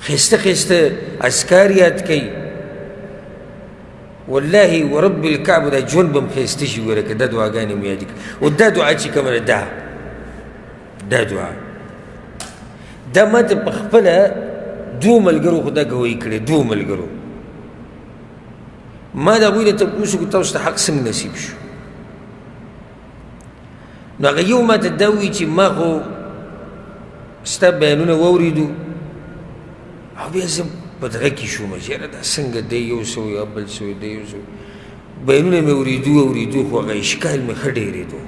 ښایسته ښایسته اذکار یاد کړئ. والله ورب الکعبه دا ژوند به هم ښایسته شي. ګوره که دا دعاګانې مو یادې کړي. او دا دعا چې کومه ده، دا دعا دا ما ته په خپله دوو ملګرو خو دا ګواهي کړې. دوو ملګرو ما د هغوی نه تپوس وکړو، تاسو ته حق څنګه نصیب شو؟ نو هغه یو ما ته دا ووایي چې ما خو ستا بیانونه واورېدو او بیا زه په دغه کې شوم چې یاره دا څنګه دی، یو څه وایي بل څه وایي، دی یو څه وایي. بیانونه مې اورېدو اورېدو، خو هغه اشکال مې ښه ډېرېدو.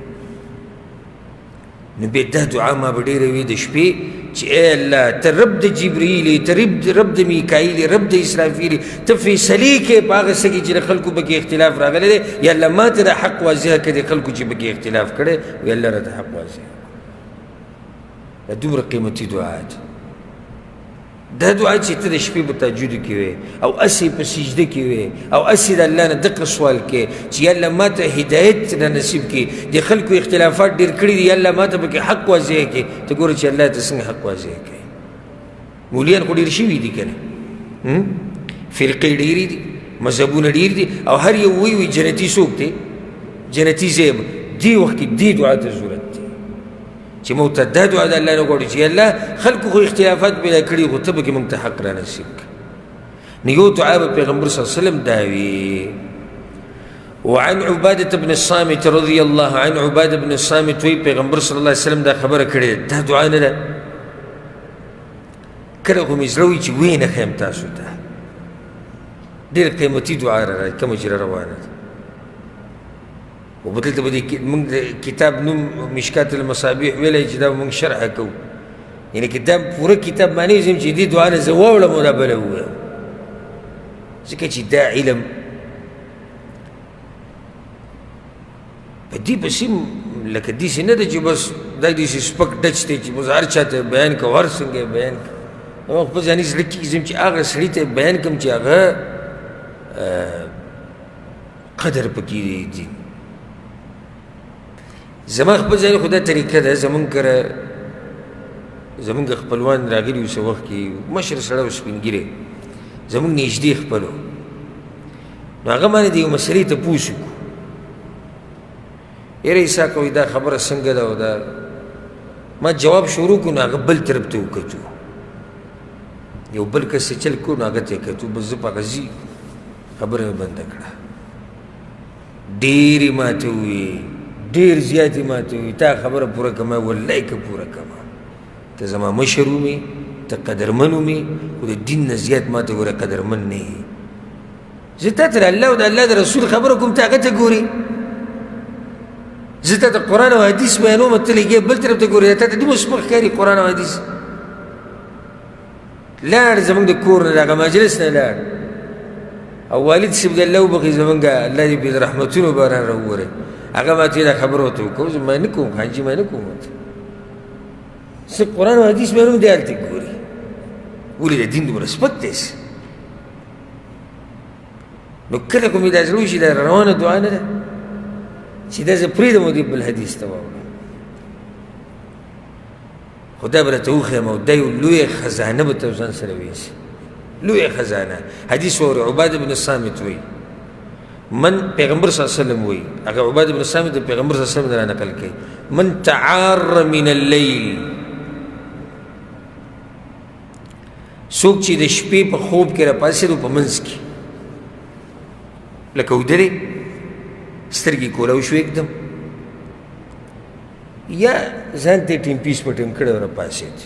نو بیا دا دعا ما به ډېره وي د شپې چې ای الله، ته رب د جبرئیل یې، ته رب د میکاییل یې، رب د اسرافیل یې، ته فیصلې کوې په هغه څه کې چې د خلکو پکې اختلاف راغلی دی. یا الله ما ته د حق واضح کړه، د خلکو چې پکې اختلاف کړی، یا الله راته حق واضح کړه. دا دومره قیمتي دعا ده. دا دعا چې ته د شپې په تهجدو کې وې او هسې په سجده کې وې او هسې د الله نه دقه سوال کې چې یا الله ما ته هدایت را نصیب کړي، د خلکو اختلافات ډېر کړي دي، یا الله ما ته پکې حق واضح کړي، ته ګوره چې الله ته څنګه حق واضح کړي. مولیان خو ډېر شوي دي که نه، فرقې ډېرې دي، مذهبونه ډېر دي، او هر یو وایي وي جنتي څوک دی، جنتي زه یم. دې وخت کې دې دعا ته ضرورت دی چې موږ ته دا دعا د الله نه غواړو چې الله خلکو خو اختلافات پیدا کړي، خو ته پکې موږ ته حق را نصیب کړه. نو یو دعا به پیغمبر صلی الله علیه وسلم دا وي. وعن عبادة بن الصامت رضی الله عنه، عبادة بن الصامت وی پیغمبر صلی الله علیه وسلم دا خبره کړې ده. دا دعا نه ده، کله خو مې زړه وي چې ویې نه ښیم تاسو ته. ډېره قیمتي دعا را کومه چې را روانه ده. او په دلته به دې موږ د کتاب نوم مشکات المصابیح ویلی چې دا به موږ شرح کوو، یعنې که دا پوره کتاب معنی وزم چې دې دعا نه زه واوړم او دا بله ووایم، ځکه چې دا علم په دې پسې لکه داسې نه ده چې بس دا داسې سپک ډچ دی چې بس هر چا ته بیان کړو، هر څنګه یې بیان کړو. ما خپل ځاني زړه کې ځم چې هغه سړي ته بیان کړم چې هغه قدر پکې دی دین. زما خپل ځای خو دا طریقه ده، زمونږ کره زمونږ خپلوان راغلي وو څه وخت کې، مشر سړی و، سپین ږیری، زمونږ نږدې خپل و. نو هغه باندې د یو مسلې تپوس وکړو، یاره اسحاق وایي دا خبره څنګه ده؟ او دا ما جواب شروع کړو، نو هغه بل طرف ته وکتو، یو بل کس یې چل کړو، نو هغه ته یې کتو، بس زه په هغه ځي خبره مې بنده کړه. ډېرې ماته وویې، ډېر زیاتې ماته وویې، تا خبره پوره کړه. ما والله که پوره کړم، ته زما مشر ومې، ته قدرمن ومې، خو د دین نه زیات ماته ګوره قدرمن نه یې. زه تا ته د الله او د الله د رسول خبره کوم، ته هغه ته ګورې. زه تا ته قرآن او حدیث بیانوم، ته لګې بل طرف ته ګورې، تا ته دومره سپک ښکاري قرآن او حدیث. لاړ زمونږ د کور نه، د هغه مجلس نه لاړ، او والد صاحب دې الله وبخښي زمونږ، الله دې پرې د رحمتونو باران راووري، هغه ما ته دا خبره ورته وکړه، زه ما نه کوم خان جي، ما نه کوم ورته. څه قرآن او حدیث مې هم دی هلته ګوري، ولې د دین دومره سپک دی؟ نو کله خو مې دا زړه وشي، دا روانه دعا نه ده چې دا زه پرېږدم او دې بل حدیث ته واوړم. خدای به راته وښیم او دا یو لویه خزانه به ته ځان سره ویسي، لویه خزانه. حدیث واورئ، عباده بن صامت وایي، من پیغمبر صلی الله علیه وسلم وایي، هغه عباده بن صامت د پیغمبر صلی الله علیه وسلم را نقل کوي، من تعار من اللیل، څوک چې د شپې په خوب کې راپاڅېدو په منځ کې لکه ویده دی، سترګې کولاو شوې یکدم، یا ځان ته ټیم پیس په ټیم کړی راپاڅېد،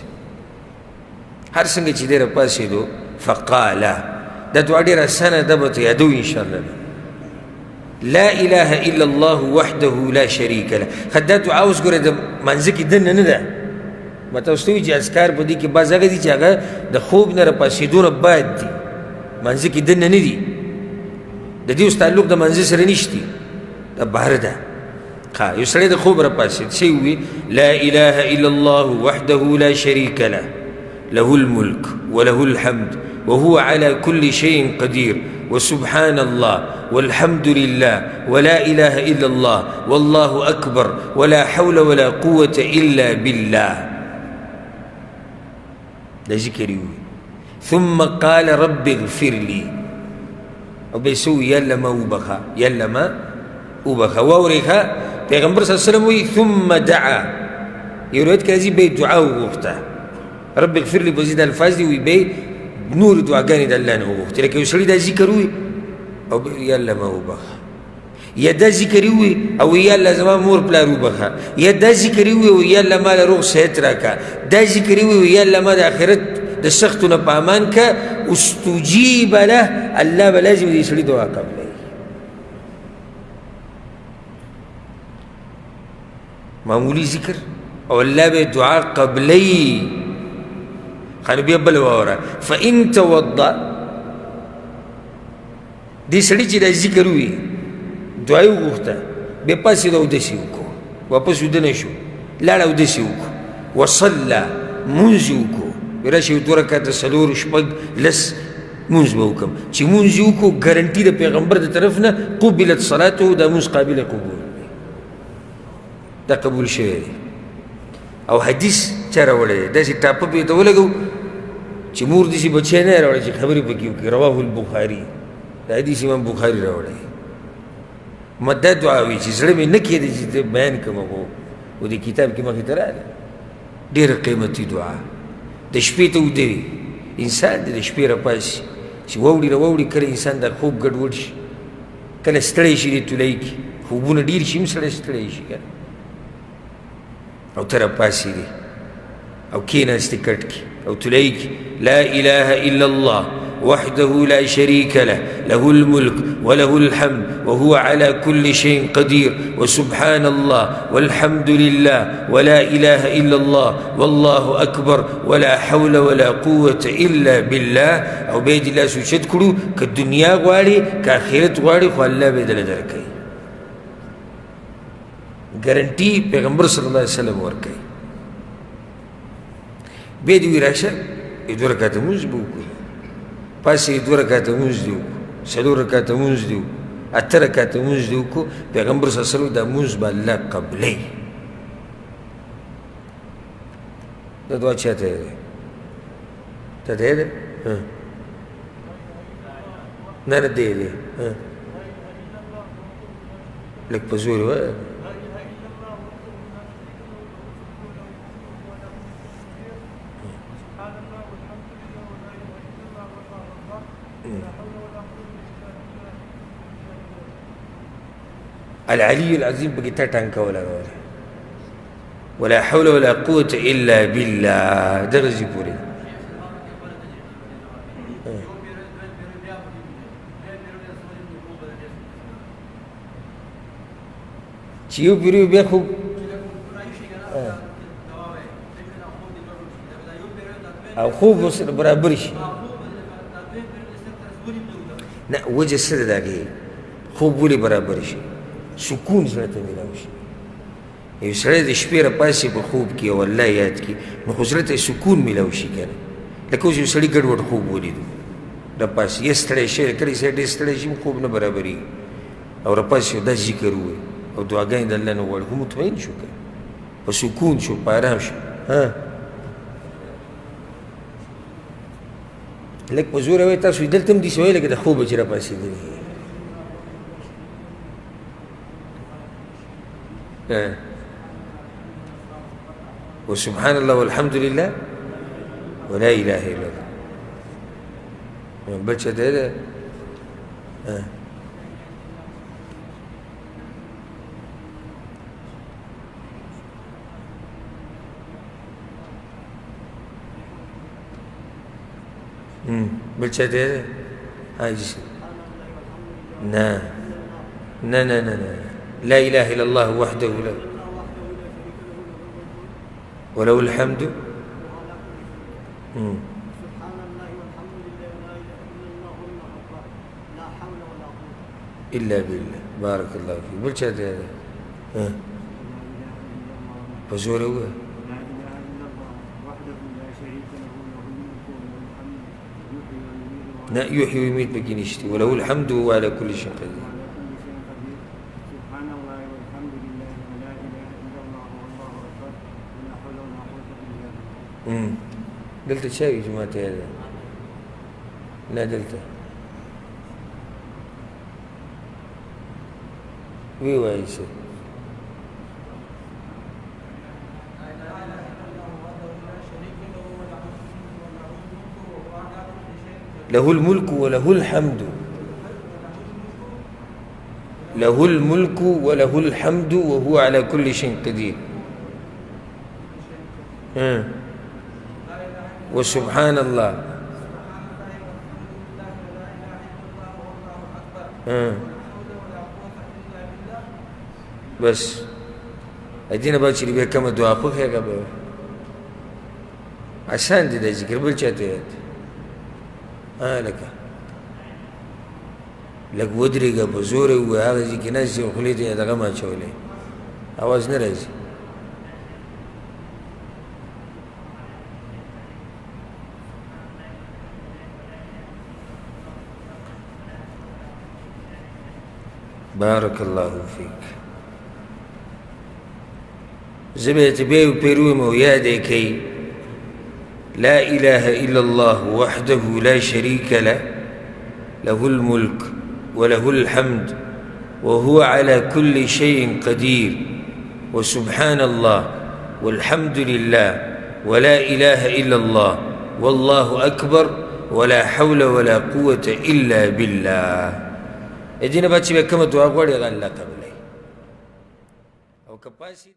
هر څنګه چې دی راپاڅېدو، فقال، دا دعا ډېره اسانه ده، به ته یادوو انشاءالله. لا اله الا الله وحده لا شریک له. ښه دا دعا اوس ګوره د مانځه کې دننه نه ده، ما تاسو ته وویل چې اذکار په دې کې بعض هغه دي چې هغه د خوب نه راپاڅېدو نه بعد دي، مانځه کې دننه نه دي، د دې اوس تعلق د مانځه سره نشتي، دا بهر ده. ښه یو سړی د خوب راپاڅېد، څه یې وویل؟ لا اله الا الله وحده لا شریک له، له الملک وله الحمد وهو على كل شيء قدير، وسبحان الله والحمد لله ولا اله الا الله والله اکبر ولا حول ولا قوة الا بالله. دا ذکر یې وویل. ثم قال رب اغفر لي، او بیا یې څه وویل؟ یا الله ما وبخښه، یا الله ما وبخښه. واورئ ښه، پیغمبر صلی الله علیه وسلم وایي ثم دعا، یو روایت کې راځي بیا یې دعا وغوښته، رب اغفر لي په ځای د الفاظ دي، وایي بیا یې نورې دعاګانې د الله نه وغوښتې. لکه یو سړي دا ذکر ووایي او یا الله ما وبخښه، یا دا ذکر ووایي او یا الله زما مور پلار وبخښه، یا دا ذکر ووایي او یا الله ما له روغ صحت راکړه، دا ذکر ووایي یا الله ما د آخرت د سختو نه په امان کړه، استجیب له، الله به لازم دې سړي دعا قبلوي. معمولي ذکر او الله به دعا قبلوي. ښه نو بیا بله واوره، فإن توضأ، دې سړي چې دا ذکر ووایي دعا یې وغوښته، بیا پاڅېد اودس یې وکړو، واپس ویده نه شو، لاړ اودس یې وکړو، وصلی مونځ یې وکړو، راشي یو دوه رکعته څلور شپږ لس مونځ به وکړم، چې مونځ یې وکړو ګارنټي د پیغمبر د طرف نه قبلت صلاته، دا مونځ قابل قبول دی، دا قبول شوی دی. او حدیث چا راوړی دی؟ داسې ټاپه پې ته ولګو چې مور داسې بچی نه راوړی چې خبرې پکې وکړي. رواه البخاري، دا حدیث امام بخاري راوړی. ما دا دعا وي چې زړه مې نه کېده چې بیان کړم، خو و دې کتاب کې مخې ته راغله. ډېره قیمتي دعا. د شپې ته ویده وي انسان، د شپې راپاڅي چې واوړي راواوړي، کله انسان د خوب ګډوډ شي، کله ستړی شي، دې تولۍ کې خوبونه ډېر شي هم سړی ستړی شي که نه، او ته راپاڅېدې او کښېناستې کټ کې او تولۍ کې لا اله الا الله وحده لا شريك له، له الملك وله الحمد وهو على كل شيء قدير، وسبحان الله والحمد لله ولا إله إلا الله والله أكبر ولا حول ولا قوة إلا بالله. او بیا دې لاس اوچت کړو، که دنیا غواړي که آخرت غواړي خو الله به یې دله درکوي. ګارنټي پیغمبر صلی الله علیه وسلم ورکوي. بیا دې وي راشه یې دوه رکعته لمونځ به وکړو، پاسې یې دوه رکعته لمونځ دې وکړو، څلور رکعته لمونځ دې وکړو، اته رکعته لمونځ دې وکړو، پیغمبر صلی الله علیه وسلم دا لمونځ به الله قبلوي. دا دعا چا ته دی؟ ته دی دی؟ نه نه دی دی. لږ په زور ووایه. العلي العظیم پکې ته ټانکه ولګوله، ولا حول ولا قوة الا بالله، دغه ځای پورې. چې یو پیرو بیا خوب او خوب ورسره برابر شي. نه وجه څه ده د هغې؟ خوب ولې برابر شي؟ سکون زړه ته میلاو شي. یو سړی د شپې راپاڅي په خوب کې او الله یاد کړي، نو خو زړه ته سکون میلاو شي که نه. لکه اوس یو سړي ګډوډ خوب ولیدو، راپاڅي یا ستړی شوی، کله سړی ډېر ستړی شي خوب نه برابرېږي، او راپاڅي او دا ذکر ووایي او دعاګانې د الله نه وغواړي، خو مطمئن شو که په سکون شو، په آرام شو. ها لږ په زوره وایي، تاسو دلته هم داسې وایي لکه د خوبه چې راپاڅېدلي. وسبحان الله والحمد لله ولا اله الا الله. بل څه دی؟ بل چا ته دی؟ حاجي نه نه نه نه نه، لا اله الا الله وحده لا وله الحمد. الا بالله. بارك الله فيك. بل چا ته دی؟ په زور ووایه. نه يحيي ويميت پکې نشته، وله الحمد وهو على كل شيء قدير. سبحان الله والحمد لله ولا اله الا الله والله اکبر ولا حول ولا قوة الا بالله. دلته چا وي چې ما ته یاد ده؟ نه دلته وی وایي څه؟ له الملك وله الحمد، له الملك وله الحمد وهو على كل شيء قدير. وسبحان الله. بس ادینه بعد چې بیا کومه دعا خوښه هغه به اسان دی دا ذکر، بل چاته یاد لکه لږ ودرېږه، په زور یې ووایه، هغه ځای کې ناست یې خولې ته یې دغه هم اچولی، اواز نه راځي. بارک الله فیک. زه به یې بیا یو پیر ووایم او یاد یې کړئ: لا إله إلا الله وحده لا شريك له، له الملك وله الحمد وهو على كل شيء قدير، وسبحان الله والحمد لله ولا إله إلا الله والله أكبر ولا حول ولا قوة إلا بالله. دې نه بعد چې بیا کومه دعا غواړي هغه الله قبلوي. او که پاسې